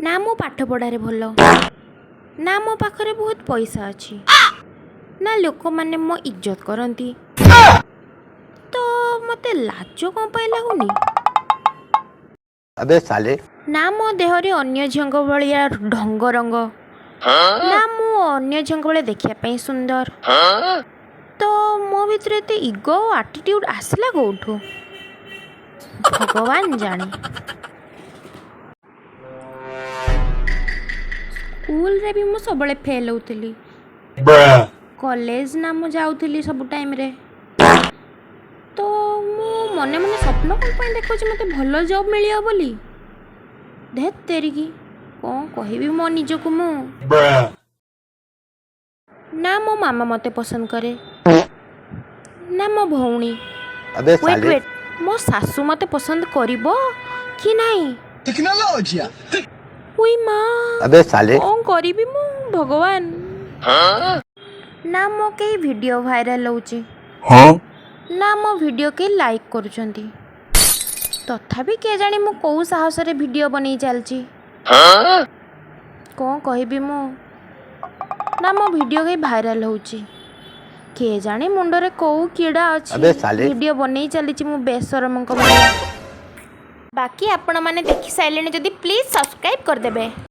ନା ମୁଁ ପାଠ ପଢ଼ାରେ ଭଲ, ନା ମୋ ପାଖରେ ବହୁତ ପଇସା ଅଛି, ନା ଲୋକମାନେ ମୋ ଇଜ୍ଜତ କରନ୍ତି, ତ ମୋତେ ଲାଜ କ'ଣ ପାଇଁ ଲାଗୁନି? अबे साले। ନା ମୋ ଦେହରେ ଅନ୍ୟ ଝିଅଙ୍କ ଭଳିଆ ଢଙ୍ଗ ରଙ୍ଗ, ନା ମୁଁ ଅନ୍ୟ ଝିଅଙ୍କ ଭଳିଆ ଦେଖିବା ପାଇଁ ସୁନ୍ଦର, ତ ମୋ ଭିତରେ ଏତେ ଇଗୋ ଆଉ ଆଟିଟ୍ୟୁଡ଼ ଆସିଲା କେଉଁଠୁ, ଭଗବାନ ଜାଣେ। ସ୍କୁଲରେ ବି ମୁଁ ସବୁବେଳେ ଫେଲ୍ ହେଉଥିଲି। କଲେଜ ନା ମୁଁ ଯାଉଥିଲି ସବୁ ଟାଇମ୍ରେ। ତ ମୁଁ ମନେ ମନେ ସ୍ୱପ୍ନ କ'ଣ ପାଇଁ ଦେଖୁଛି ମୋତେ ଭଲ ଜବ୍ ମିଳିବ ବୋଲି? ଧେତ୍ ତେରିକି, କ'ଣ କହିବି ମୋ ନିଜକୁ ମୁଁ? ନା ମୋ ମାମା ମୋତେ ପସନ୍ଦ କରେ, ନା ମୋ ଭଉଣୀ। अबे ୱେଟ୍ साले। ୱେଟ୍, ମୋ ଶାଶୁ ମୋତେ ପସନ୍ଦ କରିବ କି ନାହିଁ? ଉଇ ମା! अबे साले। କ'ଣ କରିବି ମୁଁ ଭଗବାନ? ନା ମୋ କେହି ଭିଡ଼ିଓ ଭାଇରାଲ୍ ହେଉଛି, ନା ମୋ ଭିଡ଼ିଓ କେହି ଲାଇକ୍ କରୁଛନ୍ତି, ତଥାପି କେଜାଣି ମୁଁ କେଉଁ ସାହସରେ ଭିଡ଼ିଓ ବନେଇ ଚାଲିଛି। କ'ଣ କହିବି ମୁଁ? ନା ମୋ ଭିଡ଼ିଓ କେହି ଭାଇରାଲ୍ ହେଉଛି, କେଜାଣି ମୁଣ୍ଡରେ କେଉଁ କିଡ଼ା ଅଛି। अबे साले। ଭିଡ଼ିଓ ବନେଇ ଚାଲିଛି ମୁଁ ବେସରମଙ୍କ ଭଳିଆ। ବାକି ଆପଣମାନେ ଦେଖି ସାରିଲେଣି ଯଦି, ପ୍ଲିଜ୍ ସବସ୍କ୍ରାଇବ୍ କରିଦେବେ।